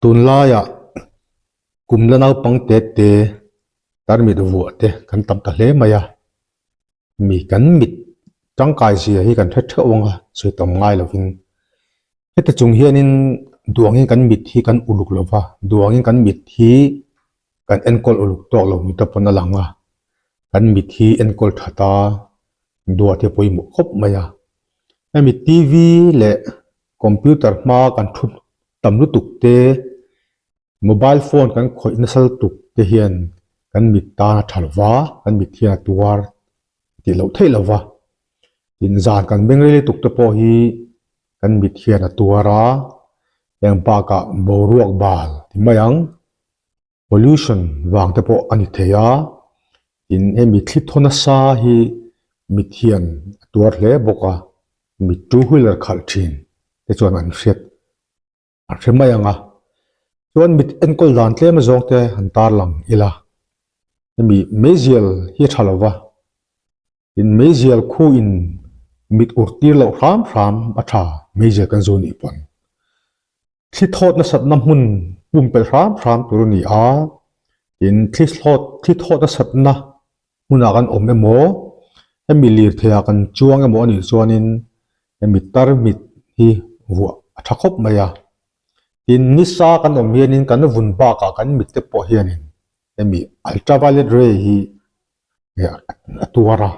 Tunlaiah kum la naupang te te tarmit vuah te kan tam ta hle mai a, mi kan mit tangkai zia hi kan hre theuh ang a, sawi tam ngai lovin. Heti chung hianin duangin kan mit hi kan uluk lo va, duangin kan mit hi kan enkawl uluk tawk lo ni te pawn a lang a, kan mit hi enkawl that a duat hi a pawimawh khawp mai a. Hemi TV leh computer hma kan thu tam lutuk te, mobile phone kan khawih nasa lutuk te hian kan mit tan a tha lo va, kan mit hian a tuar tih loh theih lo va. Tin, zan kan beng rei lutuk te pawh hi kan mit hian a tuar a, heng bakah boruak bal ti mai ang. Pollution vang te pawh a ni thei a, tin hemi thli thaw nasa hi mit hian a tuar hle bawk a, mi two wheeler khalh thin te chuan an hriat an hre mai ang a, chuan mit enkawl dan tlem azawng te han tarlang ila, hemi meizial hi a tha lo va, tin meizial khu in mit ur tir loh hram hram a tha meizial kan zu nih pawn. Thli thawt nasatna hmun pumpelh hram hram tur a ni a, tin thli thlawt thli thawt nasatna hmunah kan awm emaw, hemi lirtheiah kan chuang emaw a nih chuanin hemi tarmit hi vuah a tha khawp mai a. Tin nisa kan awm hianin kan vun bakah kan mit te pawh hianin hemi ultraviolet ray hi a tuar a.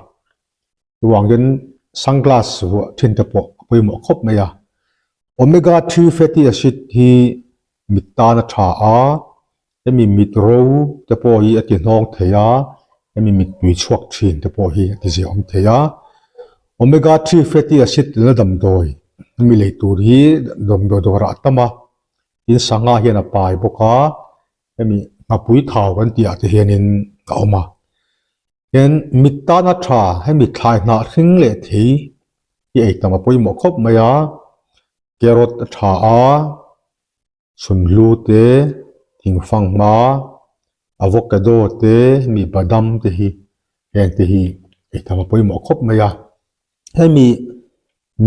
Chuvangin sunglass vuah thin te pawh a pawimawh khawp mai a. Omega 3 fatty acid hi mit tan a tha a, hemi mit ro te pawh hi a ti hnawng thei a, hemi mit tui chhuak thin te pawh hi a ti ziahawm thei a. Omega 3 fatty acid la damdawi hemi lei tur hi damdawi dawrah a tam a, tin sangha hian a pai bawk a, hemi nghapui thau kan tih ah te hianin a awm a. Hian mit tana tha hemi thlai hnah hring leh thei hi ei tam a pawimawh khawp mai a, carrot a tha a, chhunhlu te, thingfanghma, avocado te, hemi badam te hi heng te hi ei tam a pawimawh khawp mai a. Hemi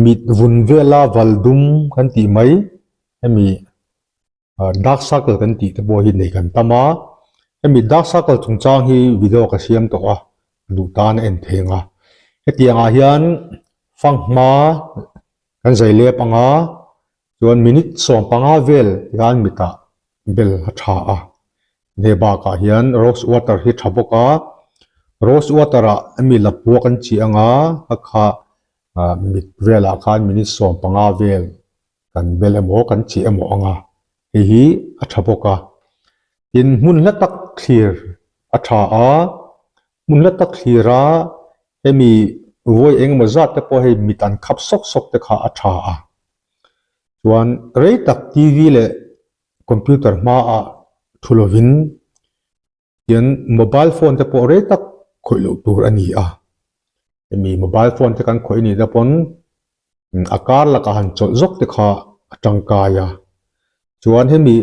mit vun vela val dum kan tih mai hemi. Dark circle kan tih te pawh hi nei kan tam a, hemi dark circle chungchang hi video ka siam tawh a, duh tan a en thei ang a. Hetiang ah hian fanghma kan zai lep ang a, chuan minute 15 vel hian mitah bel a tha a, hei bakah hian rose water hi tha bawk a, rose water ah hemi lapua kan chih ang a, a kha mit velah khan minute 15 vel kan bel emaw kan chih emaw ang a, hei hi a tha bawk a. Tin, hmun hla tak thlir a tha a, hmun hla tak thlir a hemi vawi eng emaw zat te pawh hei mit an khap sawk sawk te kha a tha a. Chuan rei tak TV leh computer hmaah thu lovin Tian mobile phone te pawh rei tak khawih loh tur a ni a, hemi mobile phone te kan khawih anih te pawn a kar lakah han chawlh zawk te kha a tangkai a, chuan hemi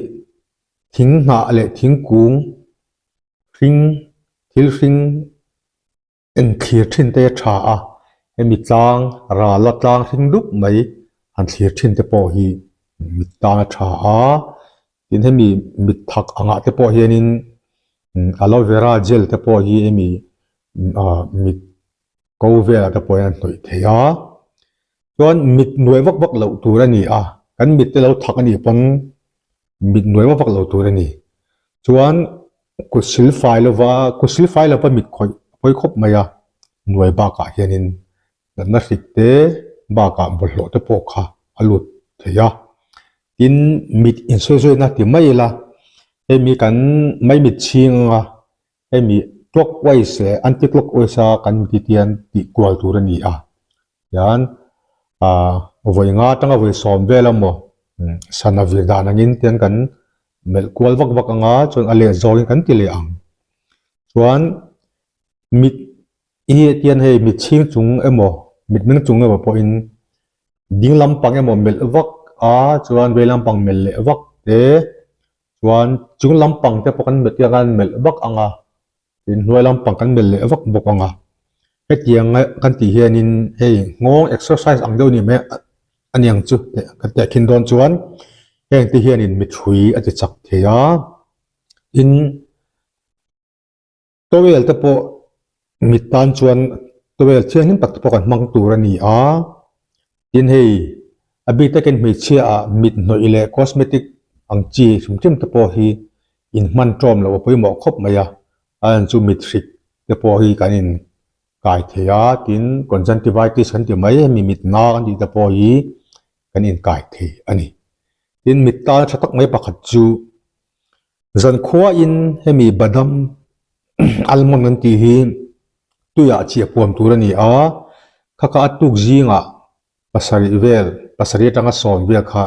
thing hnah leh thingkung hring thil hring En thlir thin te tha a, hemi tlang rala tlang hring dup mai han thlir thin te pawh hi mit tan a tha a, tin hemi mit thak angah te pawh hianin aloe vera gel te pawh hi hemi ah mit ko velah te pawh hian a hnawih thei a, chuan mit nuai vak vak loh tur a ni a, kan mit te lo thak a nih pawn mit nuai vak vak loh tur a ni, chuan. Kut sil fai lova, kut sil fai lova mit khawih a pawi khawp mai a, nuai bakah hianin natna hrik te bakah bawlhhlawh te pawh kha a lut thei a. Tin, mit insawizawi na ti mai ila, hemi kan maimit chhing anga hemi clockwise leh anti-clockwise a kan mit hian tih kual tur a ni a. Hian ah vawi nga atanga vawi sawm vel emaw sana vir dan angin tian kan melh kual vak vak anga chuan a leh zawngin kan ti leh ang. Chuan mit hi tian hei mit chhing chung emaw mit meng chung emaw pawhin ding lampang emaw melh vak a chuan vei lampang melh leh vak te chuan chung lampang te pawh kan melh tiang a melh vak anga Tin hnuai lampang kan melh leh vak bawk ang a, hetiang kan tih hianin hei nghawng exercise ang deuh ni mai a ni ang chu teh kan teh khin dawn chuan. Heng te hianin mithrui a ti chak thei a, tin towel te pawh mit tan chuan towel thianghlim tak te pawh kan hmang tur a ni a, tin hei a bik takin hmeichhia ah mit hnawih leh cosmetic ang chi hrim hrim te pawh hi in hman tawm loh a pawimawh khawp mai a, a lan chu mit hrik te pawh hi kan in kai thei a, tin conjunctivitis kan ti mai hemi mit na kan tih te pawh hi kan inkai thei a ni. Tin, mit tana tha tak mai pakhat chu zankhuain hemi badam almond kan tih hi tuiah chiah puam tur a ni a, kha kha a tuk zingah pasarih vel, pasarih atanga sawm vel kha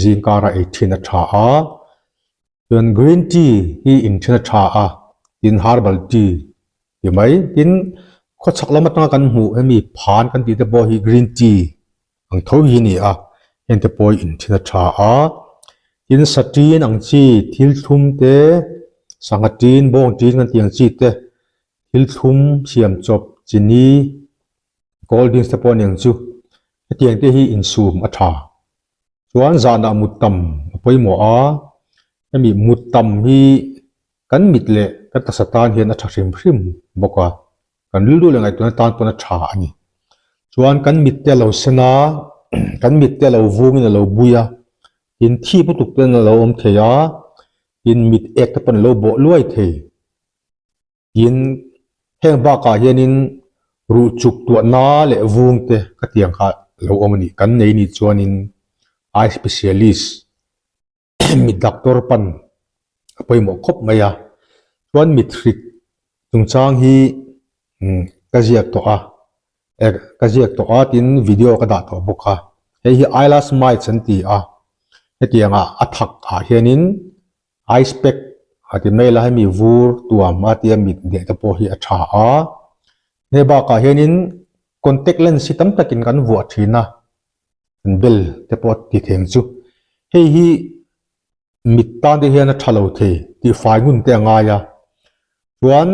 zingkara ei thin a tha a. Chuan green tea hi in thin a tha a, tin herbal tea ti mai. Tin, khawchhak lam atanga kan hmuh hemi phan kan tih te pawh hi green tea ang tho hi a ni a, heng te pawh in thin a tha a. Tin, satin ang chi thil thlum te, sangha tin, bawng tin kan tih ang chi te, thil thlum siam chawp chini, cold drinks te pawh a ni ang chu. Hetiang te hi insum a tha. Chuan zanah mut tam a pawimawh a, hemi mut tam hi kan mit leh kan taksa tan hian a tha hrim hrim bawk a, kan rilru leh ngaihtuahna tan pawn a tha a ni. Chuan kan mit te a lo sen a, kan mit te a lo vungin a lo bui a, tin thi putuk ten a lo awm thei a, tin mit ek te pawn a lo bawh luai thei. Tin, heng bakah hianin ruh chuk tuahna leh vung te ka tiang kha lo awm a ni. Kan nei nih chuanin eye specialist mit doctor pan a pawimawh khawp mai a. Chuan mit hrik chungchang hi ka ziak tawh a, ka ziak tawh a tin video ka dah tawh bawk a. Hei hi eyelash mites an ti a, hetiangah a thak ah hianin Ice pack a ti mai la hemi vur tuam a tia mit deh te pawh hi a tha a. Hei bakah hianin contact lens hi tam takin kan vuah thin a, kan bel te pawh a ti thei ang chu. Hei hi mit tan te hian a tha lo thei tih fai ngun te a ngai a. Chuan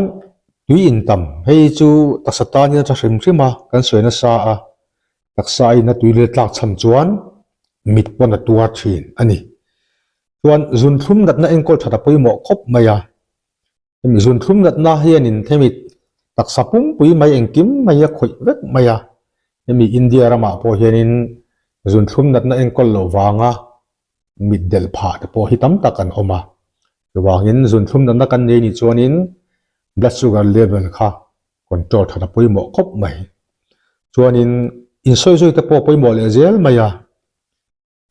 tui in tam hei chu taksa tan hian a tha hrim hrim a, kan sawi nasa a, taksa in a tui leh tlak chhan chuan mit pawn a tuar thin a ni. Chuan zunthlum natna enkawl that a pawimawh khawp mai a, hemi zunthlum natna hianin hemi taksa pumpui mai engkim mai a khawih vek mai a, hemi India ramah pawh hianin zunthlum natna enkawl loh vanga mit delh phah te pawh hi tam tak an awm a, chuvangin zunthlum natna kan nei nih chuanin blood sugar level kha control that a pawimawh khawp mai. Chuanin insawi zui te pawh pawimawh leh zel mai a.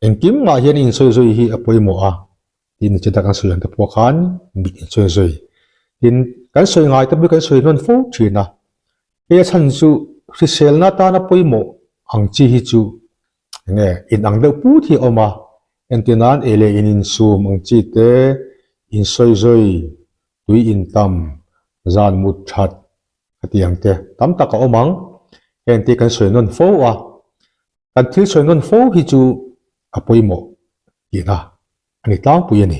Engkim mah hian insawi zui hi a pawimawh a, tin chita kan sawi ang te pawh khan mit insawi zui. Tin, kan sawi ngai te pawh hi kan sawi hnawn fo thin a, hei a chhan chu hriselna atana pawimawh ang chi hi chu enge in ang deuh put hi a awm a, entir nan ei leh in insum ang chi te, insawi zui, tui intam, zan mut that hetiang te tam tak a awm ang. Heng te kan sawi nawn fo a, Kan thil sawi nawn fo hi chu a pawimawh tihna a ni tlangpui a ni.